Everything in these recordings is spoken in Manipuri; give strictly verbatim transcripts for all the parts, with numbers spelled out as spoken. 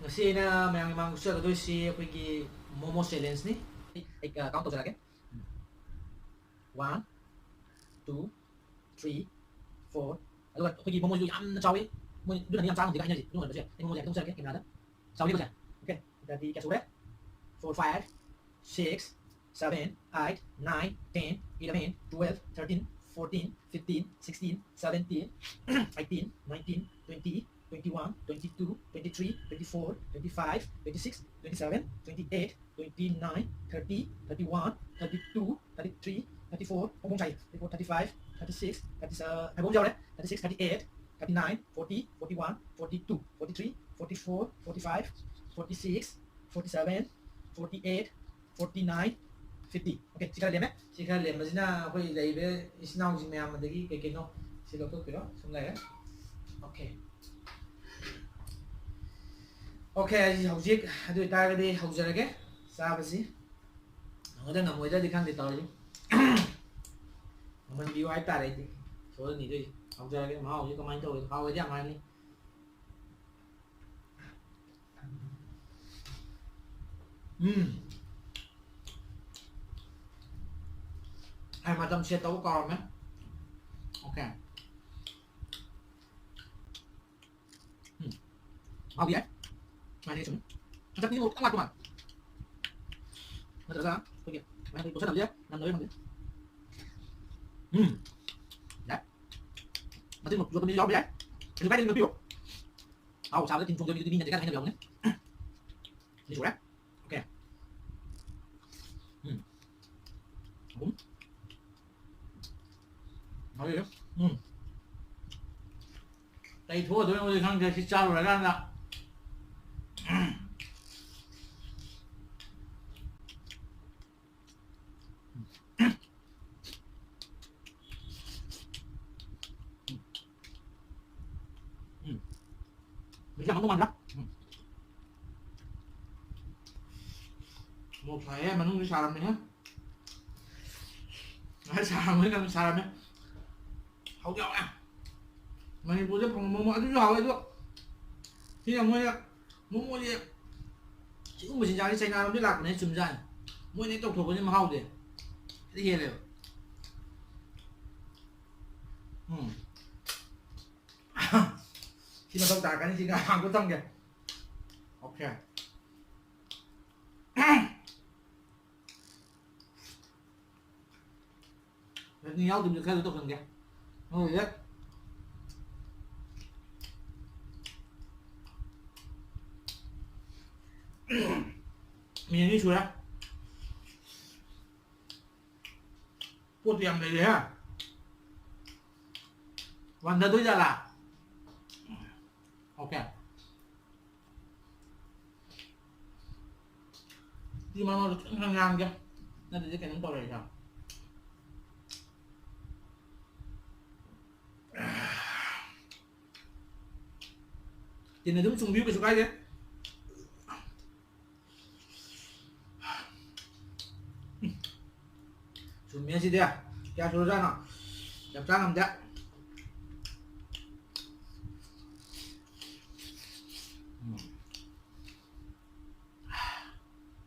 ꯉꯁꯤ ꯑꯩꯅ ꯃꯌꯥꯝꯒꯤ ꯃꯥꯡꯗ ꯎꯠꯆꯒꯗꯣꯏꯁꯤ ꯑꯩꯈꯣꯏꯒꯤ ꯃꯣꯃꯣ ꯆꯦꯂꯦꯟꯖꯅꯤ꯫ ꯑꯩ ꯀꯥꯎꯟ ꯇꯧꯖꯔꯛꯑꯒꯦ꯫ One, two, three, four. ꯑꯗꯨꯒ ꯑꯩꯈꯣꯏꯒꯤ ꯃꯣꯃꯣꯁꯤꯁꯨ ꯌꯥꯝꯅ ꯆꯥꯎꯋꯤ꯫ ꯃꯣꯏ ꯑꯗꯨꯅꯅꯤ ꯌꯥꯝ ꯆꯥ ꯉꯝꯗꯦꯒ ꯍꯥꯏꯅꯔꯤꯁꯦ꯫ ꯑꯗꯨ ꯑꯣꯏꯔꯝꯕꯁꯨ ꯌꯥꯏ꯫ ꯑꯩ ꯃꯣꯃꯣꯁꯦ ꯑꯝꯇ ꯎꯠꯆꯔꯛꯀꯦ ꯀꯦꯃꯦꯔꯥꯗ꯫ ꯆꯥꯎꯋꯤꯀꯣ ꯁꯦ? ꯑꯣꯀꯦ꯫ ꯑꯗꯨꯗꯤ ꯀꯌꯥ ꯁꯨꯔꯦ? Four, five, six, seven, eight, nine, ten, eleven, twelve, thirteen, fourteen, fifteen, sixteen, seventeen, eighteen, nineteen, twenty, twenty-one, twenty-two, twenty-three, twenty-four, twenty-five, twenty-six, twenty-seven, twenty-eight, twenty-nine, thirty, thirty-one, thirty-two, thirty-three, thirty-four, ꯄꯨꯡ ꯄꯨꯡ ꯁꯥꯏ, thirty-four, thirty-five, thirty-six, thirty-seven, ꯉꯥꯏꯈꯣ, ꯑꯃꯨꯛ ꯌꯥꯎꯔꯦ, thirty-six, thirty-eight, thirty-nine, forty, forty-one, forty-two, forty-three, forty-four, forty-five, forty-six, forty-seven, forty-eight, forty-nine, fifty. Okay, ꯁꯤ ꯈꯔ ꯂꯦꯝꯃꯦ꯫ ꯁꯤ ꯈꯔ ꯂꯦꯝꯕꯁꯤꯅ ꯑꯩꯈꯣꯏ ꯂꯩꯔꯤꯕ ꯏꯆꯤꯟ ꯏꯅꯥꯎꯁꯤꯡ ꯃꯌꯥꯝ ꯑꯗꯒꯤ ꯀꯩ ꯀꯩꯅꯣ ꯁꯤ ꯂꯧꯊꯣꯛꯄꯤꯔꯣ, ꯁꯨꯝ ꯂꯩꯔꯦ꯫ ꯑꯣꯀꯦ꯫ ꯑꯣꯀꯦ, ꯑꯩ ꯍꯧꯖꯤꯛ ꯑꯗꯨ ꯑꯣꯏꯇꯥꯔꯒꯗꯤ ꯍꯧꯖꯔꯒꯦ ꯆꯥꯕꯁꯤ꯫ ꯉꯝꯒꯗ꯭ꯔꯥ ꯉꯝꯃꯣꯏꯗ꯭ꯔꯗꯤ ꯈꯪꯗꯦ ꯇꯧꯔꯤꯁꯤ꯫ ꯉꯝꯍꯟꯕꯤꯌꯨ ꯍꯥꯏꯇꯥꯔꯦ ꯑꯩꯗꯤ꯫ ꯏꯁꯣꯔꯗ ꯅꯤꯗꯣꯏꯁꯦ꯫ ꯍꯧꯖꯔꯒꯦ, ꯃꯍꯥꯎꯁꯤ ꯀꯃꯥꯏꯅ ꯇꯧꯋꯤ? ꯍꯥꯎꯔꯗꯤ ꯌꯥꯝ ꯍꯥꯏꯔꯅꯤ꯫ ꯎꯝ꯫ ꯑꯩ ꯃꯇꯝ ꯁꯦꯠ ꯇꯧꯕ ꯀꯥꯎꯔꯝꯃꯦ꯫ ꯑꯣꯀꯦ꯫ ꯎꯝ꯫ ꯍꯥꯎꯗꯤ ꯌꯥꯏ꯫ ꯃꯥꯅꯦ, ꯆꯨꯝꯃꯤ꯫ ꯆꯠꯅꯤ ꯃꯣꯔꯣꯛ ꯈꯤꯇꯪ ꯋꯥꯠꯄ ꯃꯥꯜꯂꯦ꯫ ꯅꯠꯇ꯭ꯔꯒ ꯑꯩꯈꯣꯏꯒꯤ ꯃꯌꯥꯝꯒꯤ ꯇꯣꯠꯁꯟꯅꯕꯁꯦ ꯅꯝꯗꯕꯩ ꯈꯪꯗꯦ꯫ ꯎꯝ꯫ ꯌꯥꯏ꯫ ꯃꯆꯤꯟ ꯃꯆꯤꯟ ꯌꯥꯎꯕ ꯌꯥꯏ꯫ ꯀꯩꯁꯨ ꯀꯥꯏꯗꯦ, ꯑꯗꯨꯝ ꯄꯤꯌꯣ꯫ ꯑꯍꯥꯎꯕ ꯆꯥꯕꯗ ꯇꯤꯟ ꯆꯣꯡꯗꯕ ꯃꯤꯗꯨꯗꯤ ꯃꯤꯅ ꯍꯧꯖꯤꯛꯀꯥꯟ ꯍꯥꯏꯅꯕ ꯌꯥꯎꯕꯅꯦ꯫ ꯑꯅꯤ ꯁꯨꯔꯦ꯫ ꯑꯣꯀꯦ꯫ ꯎꯝ꯫ ꯑꯍꯨꯝ꯫ ꯍꯧꯖꯤꯛ꯫ ꯎꯝ꯫ ꯀꯩ ꯊꯣꯛꯑꯗꯣꯏꯅꯣ ꯈꯪꯗꯦ ꯁꯤ ꯆꯥꯔꯨꯔꯀꯥꯟꯗ꯫ ꯎꯝ꯫ ꯃꯤꯁꯦ ꯌꯥꯝ ꯃꯥꯟꯗ꯭ꯔꯥ? ꯎꯝ꯫ ꯃꯣꯔꯣꯛ ꯁꯥꯏꯍꯦ, ꯃꯅꯨꯡꯗꯤ ꯁꯥꯔꯝꯃꯦꯍꯦ꯫ ꯑꯩ ꯁꯥꯔꯝꯃꯦ, ꯀꯩꯅꯣ ꯁꯥꯔꯝꯃꯦ꯫ ꯍꯥꯎꯗꯤ ꯍꯥꯎꯋꯦ꯫ ꯃꯅꯤꯄꯨꯔꯗ ꯐꯪꯕ ꯃꯣꯃꯣ ꯑꯗꯨꯁꯨ ꯍꯥꯎꯋꯦ, ꯑꯗꯣ ꯁꯤꯅ ꯃꯣꯏꯅ ꯃꯣꯃꯣꯁꯦ ꯁꯤꯒꯨꯝꯕ ꯆꯤꯟꯖꯥꯛꯁꯤ ꯆꯩꯅꯥꯔꯣꯝꯗꯒꯤ ꯂꯥꯛꯄꯅꯦ, ꯆꯨꯝꯖꯥꯠꯅꯤ꯫ ꯃꯣꯏꯅ ꯍꯦꯛ ꯇꯧꯊꯣꯛꯄꯅꯤ ꯃꯍꯥꯎꯁꯦ ꯈꯤꯇꯪ ꯍꯦꯜꯂꯦꯕ꯫ ꯎꯝ꯫ ꯁꯤ ꯃꯊꯧ ꯇꯥꯔꯛꯀꯅꯤ, ꯁꯤ ꯉꯥ ꯍꯥꯡꯗꯣꯛ ꯊꯝꯒꯦ꯫ ꯑꯣꯀꯦ꯫ ꯆꯠꯅꯤ ꯌꯥꯎꯗꯕꯤꯗ ꯈꯔꯁꯨ ꯇꯧꯁꯟꯒꯦ꯫ ꯍꯧꯖꯤꯛ ꯃꯤꯅꯤꯠ ꯑꯅꯤ ꯁꯨꯔꯦ꯫ ꯄꯣꯠꯇꯤ ꯌꯥꯝ ꯂꯩꯔꯦꯍꯦ꯫ ꯋꯥꯟꯊꯗꯣꯏ ꯖꯥꯠꯂꯥ? ꯑꯣꯀꯦ꯫ ꯁꯤ ꯃꯔꯛ ꯃꯔꯛꯇ ꯈꯤꯇꯪ ꯈꯤꯇꯪ ꯉꯥꯡꯒꯦ꯫ ꯅꯠꯇ꯭ꯔꯗꯤ ꯀꯩꯅꯣꯝ ꯇꯧꯔꯦ ꯏꯁꯥ꯫ ꯇꯤꯟ ꯑꯗꯨꯝ ꯆꯨꯡꯕꯤꯌꯨ, ꯀꯩꯁꯨ ꯀꯥꯏꯗꯦ꯫ ꯆꯨꯝꯃꯦ ꯁꯤꯗꯤ꯫ ꯀꯌꯥ ꯁꯨꯔꯖꯥꯠꯅꯣ? ꯆꯞ ꯆꯥ ꯉꯝꯗꯦ꯫ ꯎꯝ꯫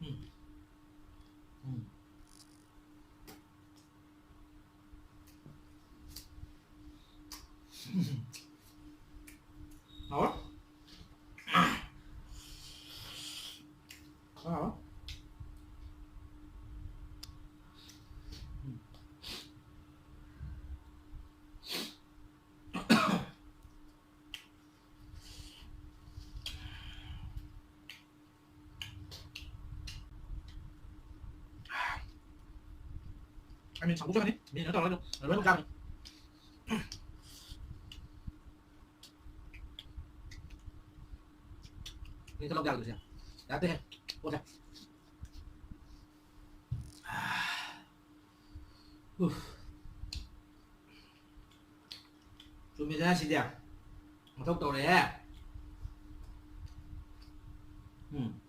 ꯎꯝ꯫ ꯎꯝ꯫ ꯍꯥꯎꯋꯦ꯫ ꯍꯥꯎꯋꯦ꯫ ꯑꯩ ꯃꯤꯠ ꯁꯪꯒꯣꯛꯆꯒꯅꯤ꯫ ꯃꯤꯅ ꯇꯧꯔꯒ ꯑꯗꯨꯝ ꯂꯣꯏꯅꯃꯛ ꯆꯥꯒꯅꯤ꯫ ꯃꯤꯠꯇ ꯂꯧ ꯌꯥꯔꯣꯏꯗꯣꯏꯁꯦ꯫ ꯌꯥꯗꯦꯍꯦ꯫ ꯄꯣꯠꯁꯦ꯫ ꯎꯐ꯫ ꯆꯨꯝꯃꯤꯗꯅ ꯁꯤꯗꯤ꯫ ꯃꯊꯧ ꯇꯧꯔꯦꯍꯦ꯫ ꯎꯝ꯫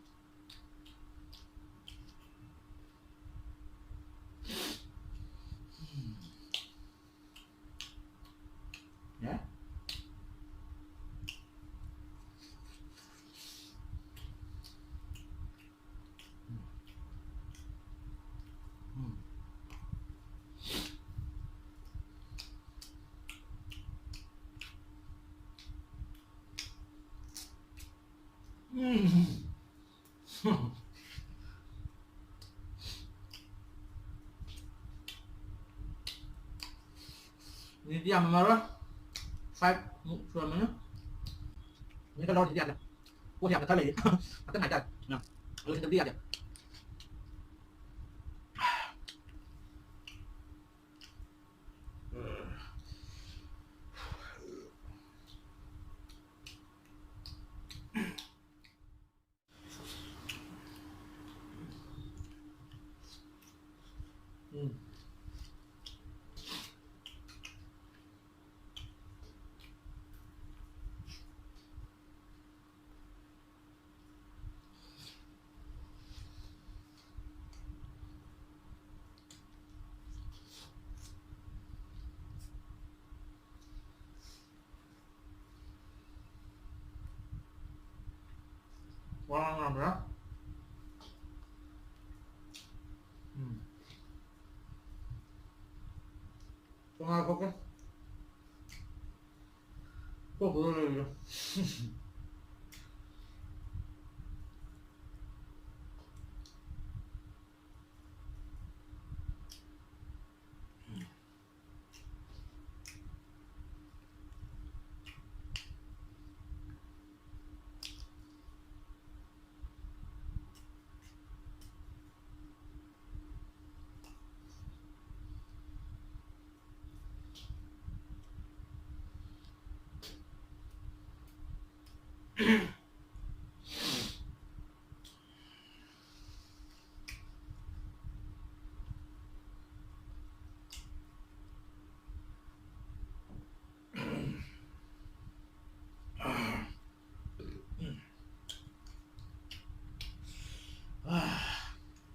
ꯌꯥꯏ꯫ ꯎꯝ꯫ ꯃꯤꯅꯤꯠꯇꯤ ꯌꯥꯝꯃꯝꯃꯔꯣꯏ꯫ Five ꯃꯨꯛ ꯁꯨꯔꯝꯃꯅꯤ꯫ ꯃꯤꯅꯤꯠ ꯈꯔ ꯂꯧꯔꯗꯤ ꯌꯥꯗꯦ꯫ ꯄꯣꯠ ꯌꯥꯝꯅ ꯈꯔ ꯂꯩꯔꯤ꯫ ꯉꯥꯛꯇꯪ ꯉꯥꯏꯇꯥꯔꯦ꯫ ꯂꯣꯏꯁꯤꯟꯗꯕꯗꯤ ꯌꯥꯗꯦ꯫ ꯎꯝ꯫ ꯋꯥ ꯉꯥꯡꯕ꯭ꯔꯥ? ꯎꯝ꯫ ꯇꯣꯉꯥꯟ ꯊꯣꯛꯀꯦ꯫ ꯊꯣꯛꯄꯗꯣ ꯂꯩꯔꯦ꯫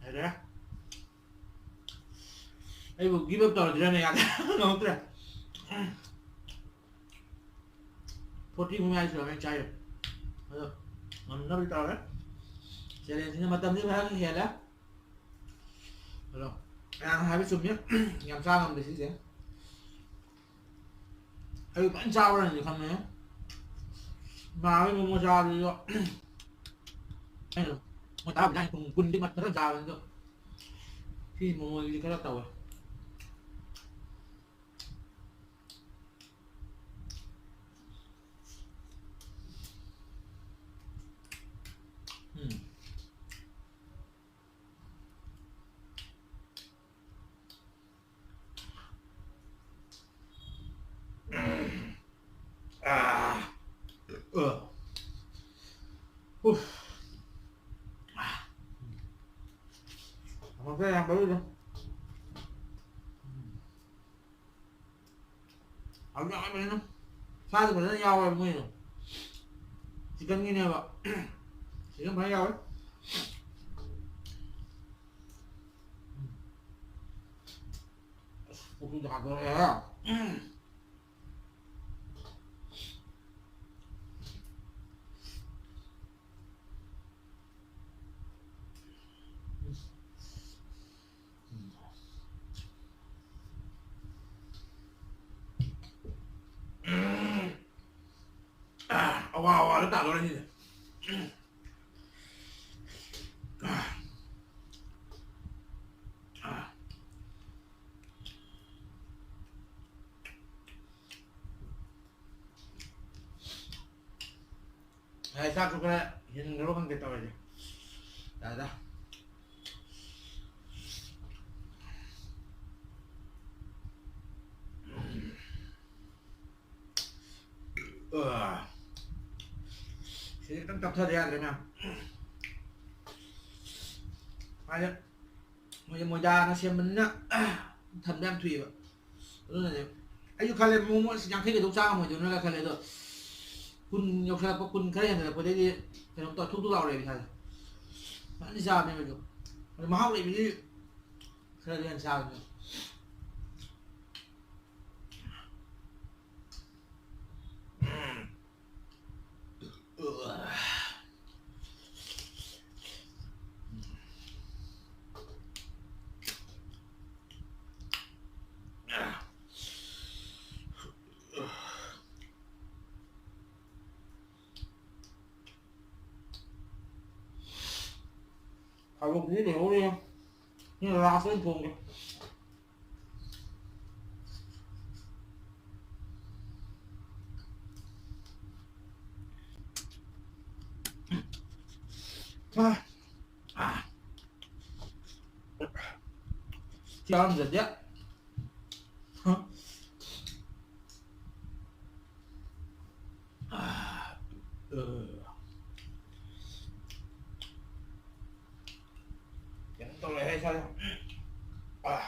ꯌꯥꯔꯦ꯫ ꯑꯩꯕꯨ give up ꯇꯧꯔꯁꯤꯔꯅꯦ, ꯌꯥꯗꯦ, ꯉꯝꯃꯛꯇ꯭ꯔꯦ꯫ Forty ꯃꯨꯛ ꯃꯌꯥꯏ ꯁꯨꯔꯝꯃꯦ ꯆꯥꯏꯗꯣ꯫ ꯑꯗꯣ ꯉꯝꯅꯕꯗꯤ ꯇꯧꯔꯦ꯫ Challengeꯁꯤꯅ ꯃꯇꯝꯗꯤ ꯈꯔ ꯍꯦꯜꯂꯦ꯫ ꯑꯗꯣ ꯃꯌꯥꯝꯅ ꯍꯥꯏꯕ ꯆꯨꯝꯃꯤ꯫ ꯌꯥꯝ ꯆꯥ ꯉꯝꯗꯦ ꯁꯤꯁꯦ꯫ ꯑꯩ ꯐꯖꯅ ꯆꯥꯕ꯭ꯔꯅꯗꯤ ꯈꯪꯉꯦ꯫ ꯏꯃꯥꯟꯅꯕꯒꯤ ꯃꯣꯃꯣ ꯆꯥꯕꯗꯨꯁꯨ ꯑꯩꯅ ꯃꯣꯏ ꯇꯔꯥꯕꯨꯗꯤ ꯍꯥꯏ, ꯄꯨꯡ ꯀꯨꯟꯗꯤ ꯃꯊꯟ ꯆꯥꯕꯅꯤ ꯑꯗꯣ꯫ ꯁꯤ ꯃꯣꯃꯣꯁꯤꯗꯤ ꯈꯔ ꯇꯧꯋꯦ꯫ ꯎꯝ꯫ ꯑꯥ꯫ ꯑ꯫ ꯎꯐ꯫ ꯑꯃꯨꯛꯀ ꯌꯥꯝ ꯀꯜꯂꯤꯗ꯫ ꯍꯧꯖꯤꯛ ꯑꯍꯥꯟꯕꯅꯤꯅ ꯁꯥꯁꯨ ꯐꯖꯅ ꯌꯥꯎꯋꯦꯕ ꯃꯣꯏꯗꯣ꯫ ꯆꯤꯛꯀꯟꯒꯤꯅꯦꯕ꯫ ꯆꯤꯛꯀꯟ ꯐꯖꯅ ꯌꯥꯎꯋꯦ꯫ ꯑꯁ, ꯄꯨꯈ꯭ꯔꯤꯗ ꯍꯥꯞꯇꯣꯔꯛꯑꯦ꯫ ꯑꯋꯥ ꯑꯋꯥꯗ ꯇꯥꯗꯣꯔꯦ ꯁꯤꯗꯤ꯫ ꯉꯁꯥꯏ ꯆꯥꯛꯁꯨ ꯈꯔ ꯍꯦꯟꯈ꯭ꯔꯕ ꯈꯪꯗꯦ ꯇꯧꯔꯤꯁꯦ꯫ ꯌꯥꯗ꯫ ꯑ꯫ ꯁꯤꯗꯤ ꯈꯤꯇꯪ ꯇꯞꯊꯗ ꯌꯥꯗ꯭ꯔꯦ ꯃꯌꯥꯝ꯫ ꯍꯥꯏꯗꯤ ꯃꯣꯏꯁꯦ ꯃꯣꯏꯗꯥꯅ ꯁꯦꯝꯕꯅꯤꯅ ꯊꯟꯕ ꯌꯥꯝ ꯊꯨꯏꯑꯕ꯫ ꯑꯗꯨꯅꯅꯦ ꯑꯩꯁꯨ ꯈꯜꯂꯦ ꯃꯣꯃꯣ ꯑꯁ ꯌꯥꯡꯈꯩ ꯀꯩꯗꯧ ꯆꯥ ꯉꯝꯃꯣꯏꯗꯣꯏꯅꯣꯒ ꯈꯜꯂꯦ꯫ ꯑꯗꯣ ꯀꯨꯟ ꯌꯧꯁꯜꯂꯛꯄ, ꯀꯨꯟ ꯈꯔ ꯍꯦꯟꯖꯜꯂꯛꯄꯗꯩꯗꯤ ꯀꯩꯅꯣꯝ ꯇꯧꯔ ꯊꯨꯛ ꯊꯨꯛ ꯂꯥꯎꯔꯦꯕ ꯏꯁꯥꯁꯦ꯫ ꯐꯖꯅ ꯆꯥꯕꯅꯦꯕ ꯑꯩꯁꯨ꯫ ꯑꯗꯣ ꯃꯍꯥꯎ ꯂꯩꯕꯒꯤ ꯈꯔꯗꯤ ꯍꯦꯟꯅ ꯆꯥꯕꯅꯦ꯫ ꯊꯥꯎꯁꯤꯗꯤ ꯂꯩꯍꯧꯔꯤ꯫ ꯁꯤ ꯂꯥꯁꯇ ꯑꯣꯏꯅ ꯊꯣꯡꯒꯦ꯫ ꯆꯥꯔꯝꯗ꯭ꯔꯗꯤ꯫ ꯀꯩꯅꯣ ꯇꯧꯔꯦ ꯏꯁꯥꯁꯦ꯫ ꯑꯥ꯫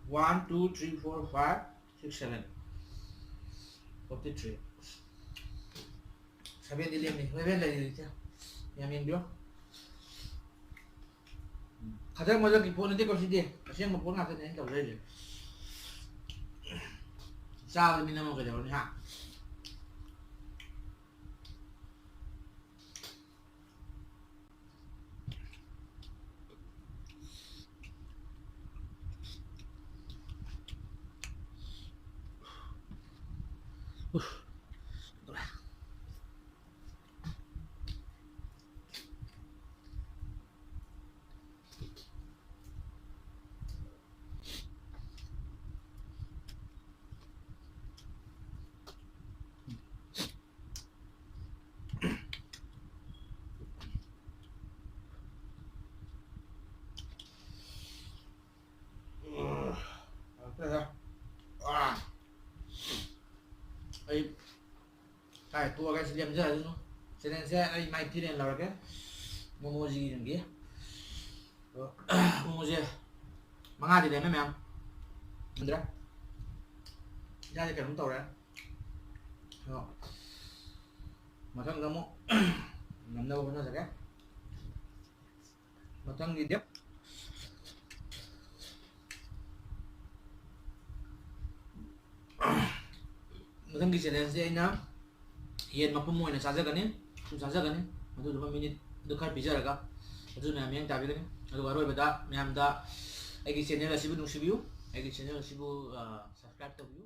One, two, three, four, five, six, seven. Forty three. Seven ꯗꯤ ꯂꯦꯝꯃꯤ꯫ Seven ꯂꯩꯔꯤ ꯏꯆꯦ꯫ ꯌꯥꯝ ꯌꯦꯡꯕꯤꯌꯨ꯫ ꯎꯝ꯫ ꯈꯗꯔ ꯃꯗꯔꯒꯤ ꯄꯣꯠ ꯅꯠꯇꯦꯀꯣ ꯁꯤꯗꯤ꯫ ꯑꯁꯦꯡꯕ ꯄꯣꯠ ꯉꯥꯛꯇꯅꯦ ꯑꯩꯅ ꯇꯧꯖꯔꯤꯁꯦ꯫ ꯆꯥꯕꯗ ꯃꯤ ꯅꯝꯃ ꯀꯩꯗꯧꯔꯅꯤ ꯍꯥ? ꯑꯩ ꯀꯥꯏ ꯇꯣꯛꯑꯒ ꯁꯤ ꯂꯦꯝꯖꯔꯁꯅꯨ꯫ Challengeꯁꯦ ꯑꯩ ꯃꯥꯏ ꯊꯤꯔꯦꯅ ꯂꯧꯔꯒꯦ꯫ ꯃꯣꯃꯣꯁꯤ ꯌꯦꯡꯒꯦ꯫ ꯑꯗꯣ ꯃꯣꯃꯣꯁꯦ ꯃꯉꯥꯗꯤ ꯂꯩꯔꯝꯃꯦ ꯃꯌꯥꯝ꯫ ꯉꯝꯗ꯭ꯔꯦ꯫ ꯏꯁꯥꯁꯦ ꯀꯩꯅꯣꯝ ꯇꯧꯔꯦ꯫ ꯑꯗꯣ ꯃꯊꯪꯗ ꯑꯃꯨꯛ ꯉꯝꯅꯕ ꯍꯣꯠꯅꯖꯒꯦ꯫ ꯃꯊꯪꯒꯤꯗꯤ ꯃꯊꯪꯒꯤ challengeꯁꯦ ꯑꯩꯅ ꯌꯦꯟ ꯃꯄꯨꯝ ꯑꯣꯏꯅ ꯆꯥꯖꯒꯅꯤ, ꯁꯨꯝ ꯆꯥꯖꯒꯅꯤ꯫ ꯑꯗꯨꯗꯨꯒ minute ꯑꯗꯨ ꯈꯔ ꯄꯤꯖꯔꯒ ꯑꯗꯨ ꯃꯌꯥꯝ ꯃꯤꯠꯌꯦꯡ ꯇꯥꯕꯤꯒꯅꯤ꯫ ꯑꯗꯨꯒ ꯑꯔꯣꯏꯕꯗ ꯃꯌꯥꯝꯗ ꯑꯩꯒꯤ channel ꯑꯁꯤꯕꯨ ꯅꯨꯡꯁꯤꯕꯤꯌꯨ, ꯑꯩꯒꯤ channel ꯑꯁꯤꯕꯨ, ꯑ, subscribe ꯇꯧꯕꯤꯌꯨ꯫